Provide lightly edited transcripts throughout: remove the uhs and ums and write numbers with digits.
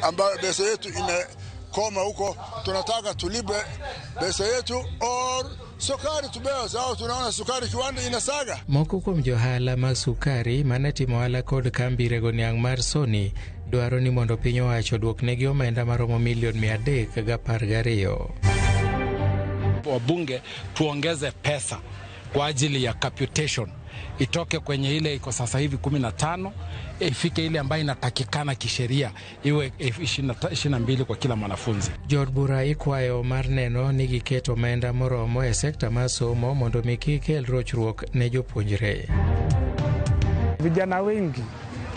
Ambayo pesa yetu imekoma huko, tunataka tulipe pesa yetu or sukari tupewe, sababu tunaona sukari kiwanda inasaga. Moko kuom johala mag sukari mane timo ohala kod kambi rego niang' mar Sony dwaro ni mondo piny owacho oduoknegi omenda maromo milion 312. Wabunge tuongeze pesa kwa ajili ya capitation itoke kwenye ile iko sasa hivi 15 ifike ile ambayo inatakikana kisheria iwe 22 kwa kila mwanafunzi. Jood bura ikwayo mar neno ni giketo omenda moromo e sekta mar somo mondo mi kik kel rochruok ne jopuonjre. Vijana wengi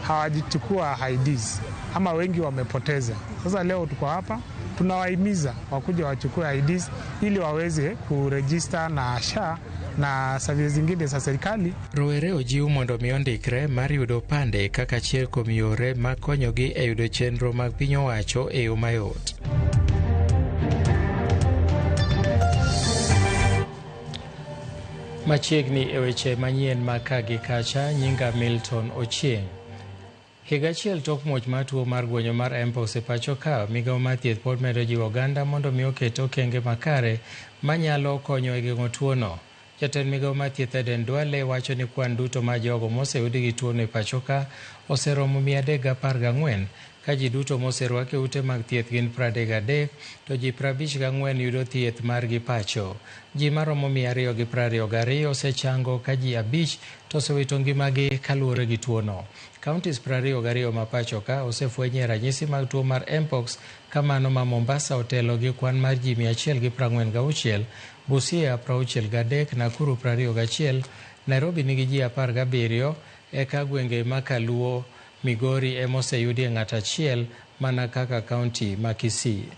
hawajichukua IDs ama wengi wamepoteza. Sasa leo tuko hapa tunawahimiza wakuja wachukue IDs ili waweze kuregister na SHA na services zingine za serikali. Rowere ojiw mondo mi ondikre mar yudo opande kaka achiel kuom yore mag konyogi e yudo chenro mag piny owacho e yo mayot. Machiegni e weche manyien ma ka gi kacha, nyinga Milton Ochieng'. Higa achiel tok muoch mar tuo mar gwonyo mar mpox e pacho ka, migawo mar thieth pod medo jiwo oganda mondo mi oket okenge makare manyalo konyo e geng'o tuono. Jatend migawo mar thieth Aden Duale wacho ni kwan duto mar jogo moseyudi gi tuono e pacho ka oseromo 314, ka ji duto moserwak e ute mag thieth gin 33, to ji 54 yudo thieth margi pacho. Ji maromo 222 osechango ka ji 5 to osewito ngimagi kaluwore gi tuono. Counties 22 ma pacho ka osefwenyie ranyisi mag tuo mar mpox, ka mano ma Mombasa otelo gi kwan mar ji 146, Busia 63, Nakuru 21, Nairobi nigi ji 17, eka gwenge ma Kaluo Migori ema oseyudie ng'ato achiel mana kaka kaunti ma Kisii.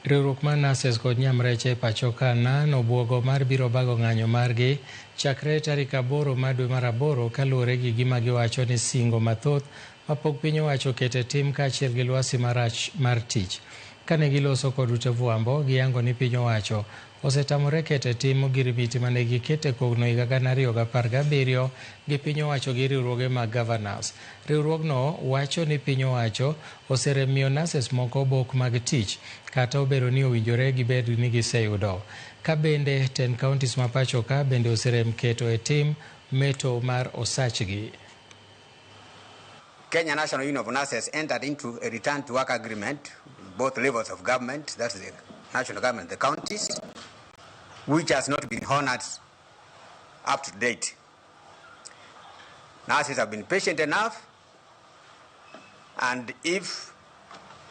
Riwruok mar nurses kod nyamreche e pacho ka nan obwogo mar biro bago ng'anyo margi chakre tarik 8 mar dwe mar 8 kaluwore gi gima giwacho ni singo mathoth mapok piny owacho okete tim kaachiel gi lwasi marach mar tich. Kane giloso kod ute fwambo, giyango ni piny owacho osetamore kete tim ogirimiti mane gikete kogno higa 2017 gi piny owacho gi riwruoge mag governors. Riwruogno wacho ni piny owacho oseremiyo nurses moko obok mag tich kata obedo ni owinjore gibed ni giseyudo. Ka bende 10 counties ma pacho ka bende oserem keto e tim meto mar osachgi. Kenya National Union of Nurses entered into a return to work agreement with both levels of government, that's the national government, the counties, which has not been honored up to date. Nurses have been patient enough, and if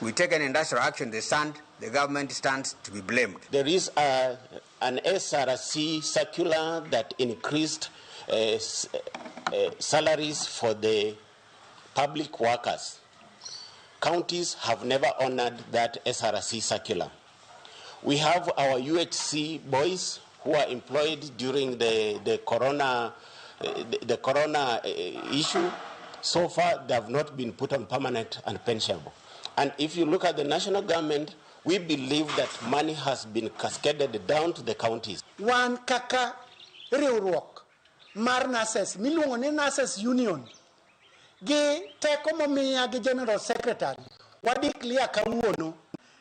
we take an industrial action, the government stands to be blamed. There is an SRC circular that increased salaries for the public workers. Counties have never honored that SRC circular. We have our UHC boys who are employed during the corona issue. So far, they have not been put on permanent and pensionable. And if you look at the national government, we believe that money has been cascaded down to the counties. Wan kaka riwruok mar nurses, miluongo ni Nurses Union, gi teko momiya gi General Secretary, wadeclare kawuono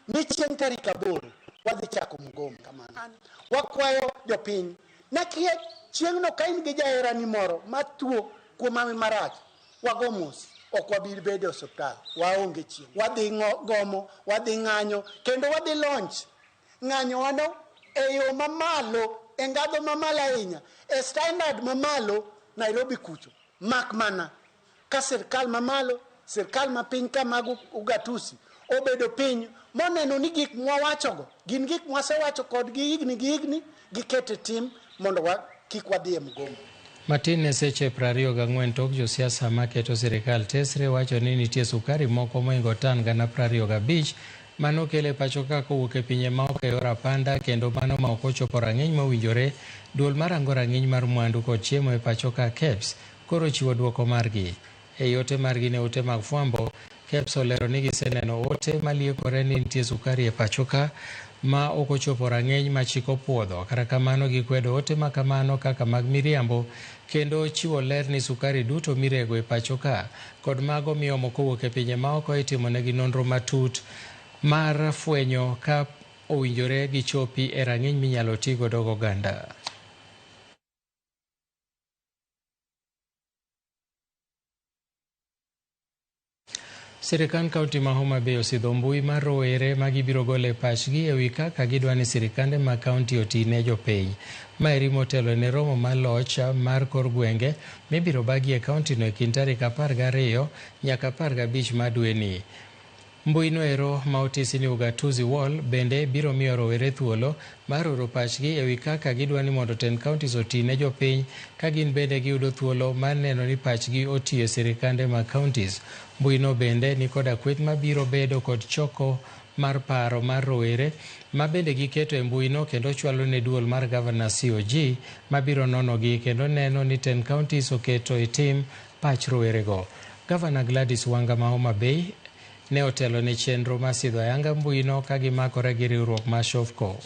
ni chieng' tarik 8 wadhi chako mgomo kamano. Wakwayo jopiny nakia chieng'no ka in gi jaherani moro matuo kuom hawi marach, wago mos, ok wabi bedo e osiptal, waonge chieng'. Wadhi gomo, wadhi ng'anyo, kendo wadhi launch ng'anyo wano e yo mamalo, e ngadho mamalo ahinya, e standard mamalo Nairobi kucho. Mak mana ka sirkal mamalo, sirkal mapiny ka mag ugatusi obedo piny moneno ni gik mwawachogo gin gik mwasewacho kodgi higni gi higni, gikete tim mondo kik wadhi e mgomo. Matin ne seche 24 tok josiasa maketo sirikal tesre wacho ni nitie sukari moko moingo tan 25,000 Mano kele pacho ka kowuok e pinje maoko e yor apanda kendo mano ma ok ochopo rang'iny mowinjore. Duol marango rang'iny mar mwandu kod chiemo e pacho ka KEBS koro chiwo duoko margi. E ote margi ne ute mag fwambo, KEBS olero ni giseneno ote maliekore ni nitie sukari e pacho ka ma ok ochopo rang'iny ma chik opuodho. Kata kamano gikwedo ote ma kamano kaka mag miriambo kendo chiwo ler ni sukari duto mirego e pacho ka kod mago miomo kowuok e pinje maoko itimonegi nonro matut mar fwenyo ka owinjore gichopi e rang'iny minyalo tigodo goganda. Sirikand kaunti ma Homa Bay osidho mbui mar rowere ma gibiro golo e pachgi ewi kaka gidwa ni sirikande mag kaunti oti ne jopiny. Maeri motelo ne romo mar loch mar kor gwenge mibiro bagi e kauntino e kind tarik 12 nyaka 15 mar dweni. Mbui noero ma otisi ni Ugatuzi Wall bende biro miyo rowere thuolo mar oro pachgi ewi kaka gidwa ni mondo tend counties oti ne jopiny ka gin bende giyudo thuolo mar neno ni pachgi otiyo e sirikande mag counties. Mbui no bende ni koda kweth mabiro bedo kod choko mar paro mar rowere ma bende giketo e mbui no kendo chwalo ne duol mar Governor COG mabiro nonogi kendo neno ni tend counties oketo e tim pach rowerego. Governor Gladys Wanga ma Homa Bay ne otelo ne chenro mar sidho ayanga mbuino ka gimakore gi riwruok mar Shofco.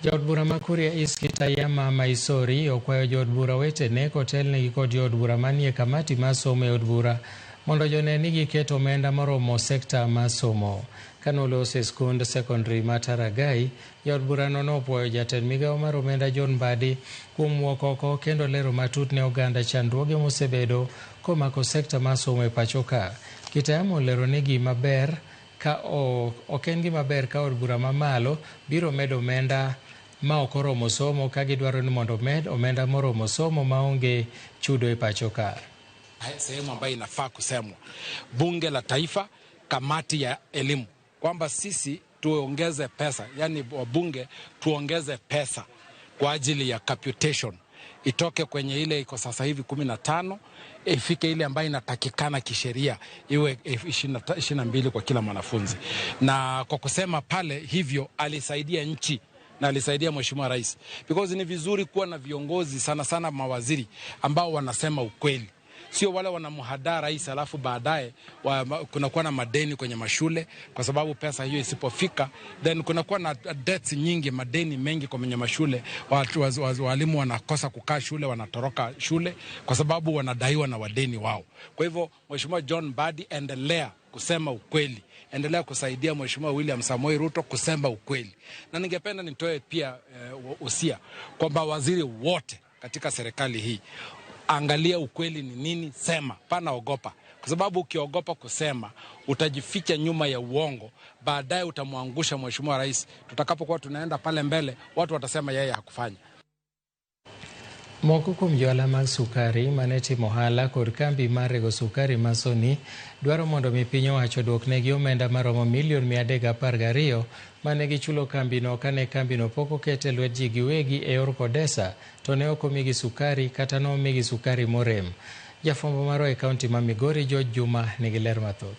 Jaod bura ma Kuria East Kitayama Maisori okwayo jood bura wetene kotelnegi kod jood bura manie kamati mar somo e od bura mondo jone ni giketo omenda moromo sekta mar somo. Kanoloso e skund sekondari ma Taragai, jaod burano nopuoyo jatend migawo mar omenda John Mbadi kuom wuok oko kendo lero matut ne oganda chandruoge mosebedo komako sekta mar somo e pacho ka. Kitayama olero ni gima ber ka ok en gima ber ka od bura mamalo biro medo omenda ma ok oromo somo ka gidwaro ni mondo omed omenda moromo somo maonge chudo e pacho ka. Sehemu ambayo inafaa kusemwa, Bunge la Taifa, kamati ya elimu, kwamba sisi tuongeze pesa, yani wabunge tuongeze pesa kwa ajili ya capitation, itoke kwenye ile iko sasa hivi 15 ifike ile ambayo inatakikana kisheria iwe 22 kwa kila mwanafunzi. Na kwa kusema pale hivyo alisaidia nchi na alisaidia Mheshimiwa Rais, because ni vizuri kuwa na viongozi sana sana mawaziri ambao wanasema ukweli, sio wale wanamhadaa rais alafu baadaye kunakuwa na madeni kwenye mashule, kwa sababu pesa hiyo isipofika then kunakuwa na debts nyingi, madeni mengi kwenye mashule. Walimu wanakosa kukaa shule, wanatoroka shule kwa sababu wanadaiwa na wadeni wao. Kwa hivyo Mheshimiwa John Mbadi, endelea kusema ukweli, endelea kusaidia Mheshimiwa William Samoei Ruto kusema ukweli. Na ningependa nitoe pia usia kwamba waziri wote katika serikali hii, angalia ukweli ni nini, sema, pana ogopa. Kwa sababu ukiogopa kusema utajificha nyuma ya uongo, baadaye utamwangusha Mheshimiwa Rais. Tutakapokuwa tunaenda pale mbele, watu watasema yeye hakufanya. Moko kuom johala mag sukari mane timo ohala kod kambi mar rego sukari ma Sony dwaro mondo mi piny owacho oduoknegi omenda maromo milion 312 mane gichulo kambino kane kambino pok oket e lwet ji giwegi e yor Kodesa to ne ok omigi sukari kata nomigi sukari morem. Jafwambo marwa e kaunti ma Migori George Juma nigi ler mathoth.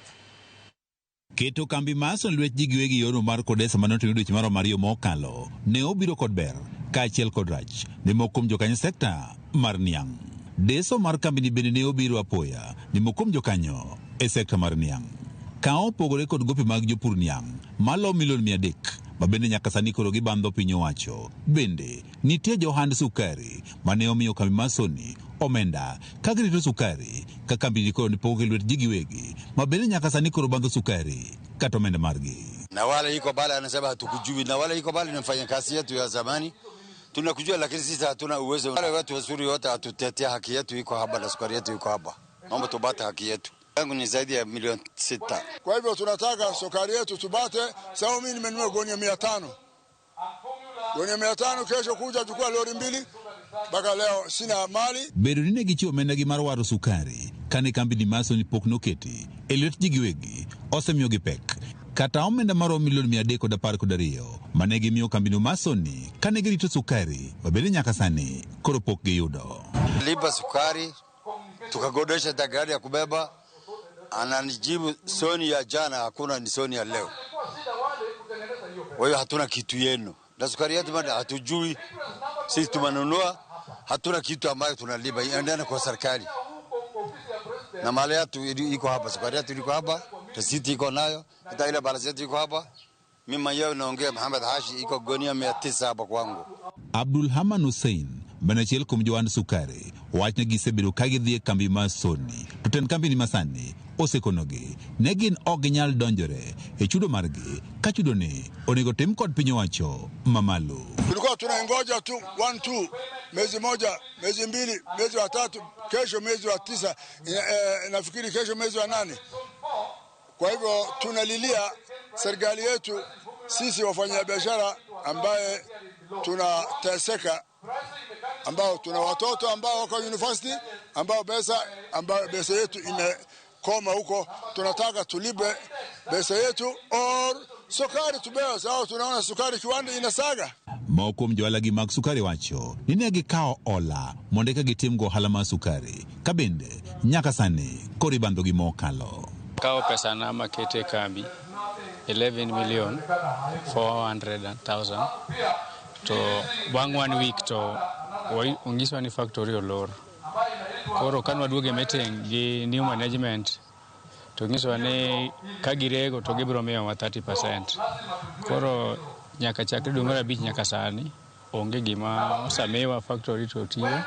Keto kambi mar Sony lwet ji giwegi yorno mar Kodesa mane otim dweche maromo ariyo mokalo ne obiro kod ber kaachiel kod rach ne moko kuom jokanyo sekta mar niang'. Deso mar kambini bende ne obiro apoya ne moko kuom jokanyo e sekta mar niang'. Ka opogore kod gope mag jopur niang' malo milion 300 ma bende nyaka sani koro gibandho piny owacho. Bende nitie johand sukari mane omiyo kambi mar Sony omenda ka girito sukari ka kambini koro ne pok e lwet ji giwegi ma bende nyaka sani koro bandho sukari kata omenda margi. Na wale iko bale anasema hatukujui, na wale iko bale ni mfanyakazi yetu ya zamani tunakujua, lakini sisi hatuna uwezo. Wale watu wazuri wote hatutetea haki yetu iko hapa na sukari yetu iko hapa, naomba tupate haki yetu. Yangu ni zaidi ya milioni 6. Kwa hivyo tunataka sukari yetu tupate. Sawa, mimi nimenunua gunia 500. Gunia 500 kesho kuja chukua lori 2 mpaka leo sina mali. Bedo ni ne gichiwo omenda gi mar waro sukari kane kambi mar Sony pok noketi e lwet ji giwegi osemiyogi pek. Kata omenda maromo milion 312 mane gimiyo kambino mar Sony kane girito sukari ma bende nyaka sani koro pok giyudo. Lipa sukari Tukagodesha gari ya kubeba, ananijibu soni ya jana hakuna, ni soni ya leo. Kwa hiyo hatuna kitu yenu, na sukari yetu bado hatujui sisi, tumenunua hatuna kitu ambayo tunalipa, endana kwa serikali na mali yetu iko hapa, sukari yetu iko hapa, risiti iko nayo, hata ile balance yetu iko hapa. Mimi mwenyewe naongea Muhammad Hashi, iko gunia 900 hapa kwangu. Abdul Haman Hussein man achiel kuom johand sukari wach ni gisebedo ka gidhi e kambi mar Sony to tend kambi ni masani osekonogi ne gin ok ginyal donjore e chudo margi ka chudo ni onego tim kod piny owacho mamalo. Tulikuwa tunaingoja tu 1 2 mwezi moja, mwezi mbili, mwezi wa tatu, kesho mwezi wa 9, nafikiri kesho mwezi wa 8. Kwa hivyo tunalilia serikali yetu, sisi wafanyabiashara ambaye tunateseka, ambao tuna watoto ambao wako university, ambao pesa yetu imekoma huko. Tunataka tulipe pesa yetu or sukari tubewe, sababu tunaona sukari kiwanda inasaga. Moko kuom johala gi mag sukari wacho ni ne gikawo hola mondo eka gitim go ohala mar sukari, ka bende nyaka sani koro ibandho gi mokalo. Kawo pesa na makete kambi 11,400,000 to bang' 1 week to ongiswa ni factory olor. Koro kan waduoge meeting gi new management to ngiswa ni ka girego to gibiro miyowa 30%. Koro nyaka chakre dwe mar 5 nyaka sani onge gima osamiwa factory to tiyo.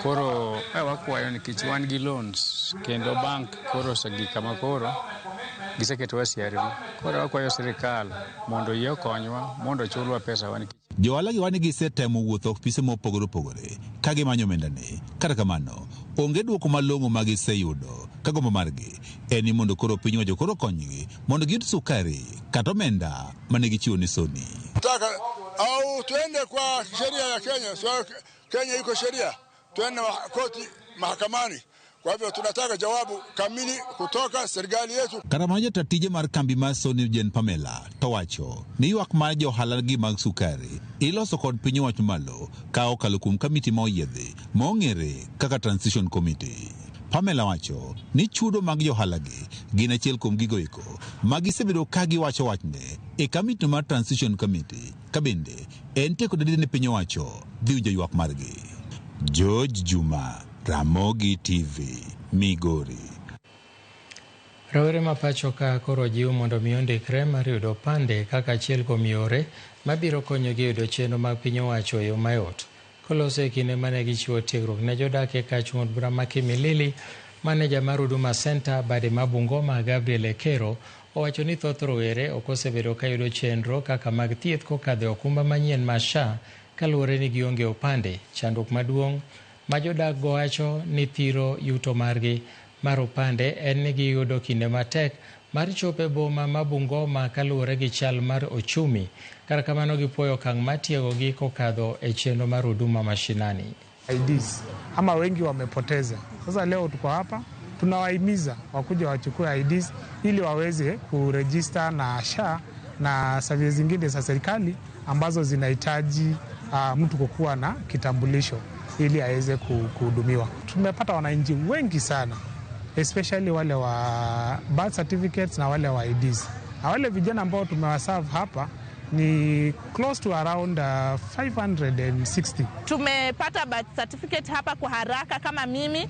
Koro wakwayo nikech wan gi loans kendo bank koro osegik kama koro giseketowa CRB. Koro wakwayo sirikal mondo oyie okonywa mondo ochulwa pesa wa. Johala gi wani gisetemo wuotho ofise mopogore opogore ka gimanyo omendani. Kata kamano, onge dwoko malong'o ma giseyudo ka gombo margi en ni mondo koro piny owacho koro konygi mondo giyud sukari kata omenda mane gichiwo ne Sony. Taka au tuende kwa sheria ya Kenya, so Kenya iko sheria, tuende koti mahakamani. Kwa hivyo tunataka jawabu kamili kutoka serikali yetu. Kata mana jata tije mar kambi mar Sony Jane Pamela to wacho ni ywak mar johala gi mag sukari iloso kod piny owacho malo ka okalo kuom kamiti ma oyiedhi ma ong'ere kaka Transition Committee. Pamela wacho ni chudo mag johala gi gin achiel kuom gigo eko ma gisebedo ka giwacho wachne e kamiti mar Transition Committee, ka bende en kod adier ni piny owacho dhi winjo ywak margi. George Juma, Ramogi TV, Migori. Rowere ma pacho ka koro jiw mondo mi ondikre mar yudo opande kaka achiel kuom yore mabiro konyogi yudo chenro mag piny owacho e yo mayot. Koloso e kinde mane gichiwo tiegruok ne jodak e kach od bura ma Kimilili, maneja mar Huduma Center bade ma Bungoma Gabriel Ekero owacho ni thoth rowere ok osebedo ka yudo chenro kaka mag thieth kokadho e okumba manyien mar SHA kaluwore ni gionge opande. Chandruok maduong' ma jodak go wacho ni thiro yuto margi mar opande en ni giyudo kinde matek mar chopo e boma ma Bungoma kaluwore gi chal mar ochumi. Kata kamano gipuoyo okang' mar tiegogi kokadho e chenro mar Huduma Mashinani. IDs ama wengi wamepoteza. Sasa leo tuko hapa tunawahimiza wakuja wachukue IDs ili waweze kuregister na SHA na services zingine za serikali ambazo zinahitaji mtu kukuwa na kitambulisho ili aweze kuhudumiwa. Tumepata wananchi wengi sana, especially wale wa birth certificates na wale wa IDs. Na wale vijana ambao tumewaserve hapa ni close to around 560. Tumepata birth certificate hapa kwa haraka. Kama mimi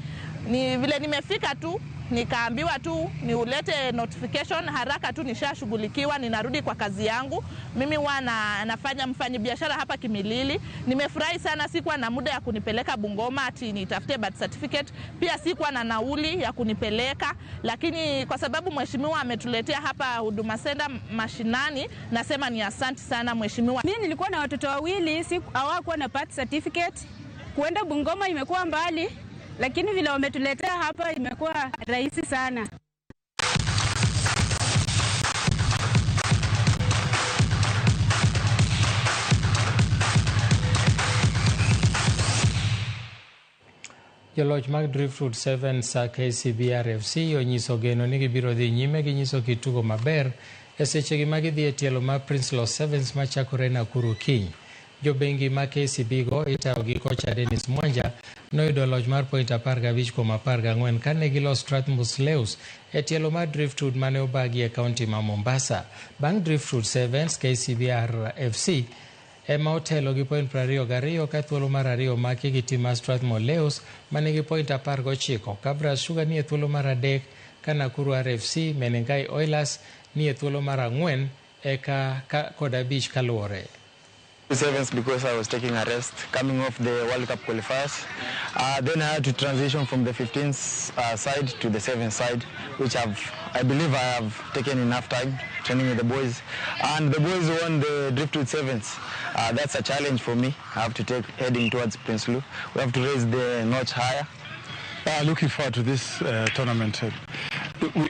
ni vile nimefika tu nikaambiwa tu niulete notification haraka tu, nishashughulikiwa, ninarudi kwa kazi yangu. Mimi huwa nafanya mfanyabiashara hapa Kimilili. Nimefurahi sana, sikuwa na muda ya kunipeleka Bungoma ati nitafute birth certificate, pia sikuwa na nauli ya kunipeleka, lakini kwa sababu mheshimiwa ametuletea hapa Huduma Center mashinani, nasema ni asante sana mheshimiwa. Mimi nilikuwa na watoto wawili, hawakuwa na birth certificate. Kuenda Bungoma imekuwa mbali, lakini vile wametuletea hapa imekuwa rahisi sana. Joloch mag Driftwood 7 sa KCB RFC onyiso geno ni gibiro dhi nyime gi nyiso kit tugo maber e sechegi ma gidhi e tielo mar Prinsloo Sevens machakore Nakuru kiny. Jobengi ma KCB go itayo gi kocha Dennis Mwanja noyudo loch mar point 15 kuom 14 kane gilo Strathmore Sleus e tielo mar Driftwood mane obagi e kaunti ma Mombasa. Bang' Driftwood Sevens, KCB RFC ema otelo gi point 22 ka thuolo mar ariyo omaki gi tim mar Strathmore Leos manigi point 19. Kabras Sugar nie thuolo mar adek ka Nakuru RFC, Menengai Oilers nie thuolo mar ang'wen eka kod abich kaluwore. Sevens because I was taking a rest coming off the World Cup qualifiers. Then I had to transition from the 15th side to the 7th side, which I believe I have taken enough time training with the boys. And the boys won the Driftwood Sevens. That's a challenge for me. I have to take heading towards Prinsloo. We have to raise the notch higher. Looking forward to this tournament.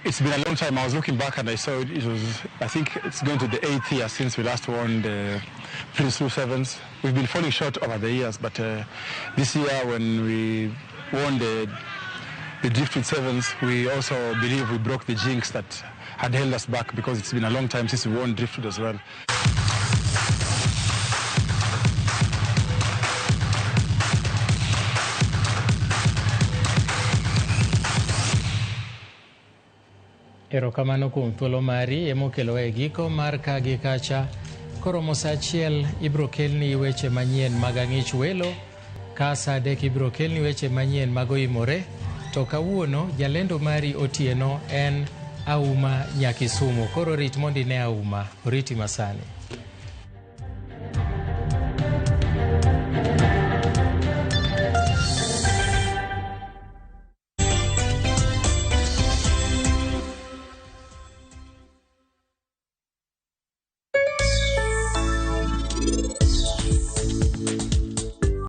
It's been a long time. I was looking back and I saw it was, I think it's going to the 8th year since we last won the Prinsloo Sevens. We've been falling short over the years, but this year when we won the Driftwood Sevens, we also believe we broke the jinx that had held us back, because it's been a long time since we won Driftwood as well. Erokamano kuom thuolo mari emokelowa e giko mar ka gi kacha. Koromo saa achiel ibiro kelni weche manyien mag ang'ich welo, ka saa adek ibiro kelni weche manyien mag oimore, to kawuono jalendo mari otieno en Auma Nyakisumu. Koro rit mondo ine Auma, oriti masani.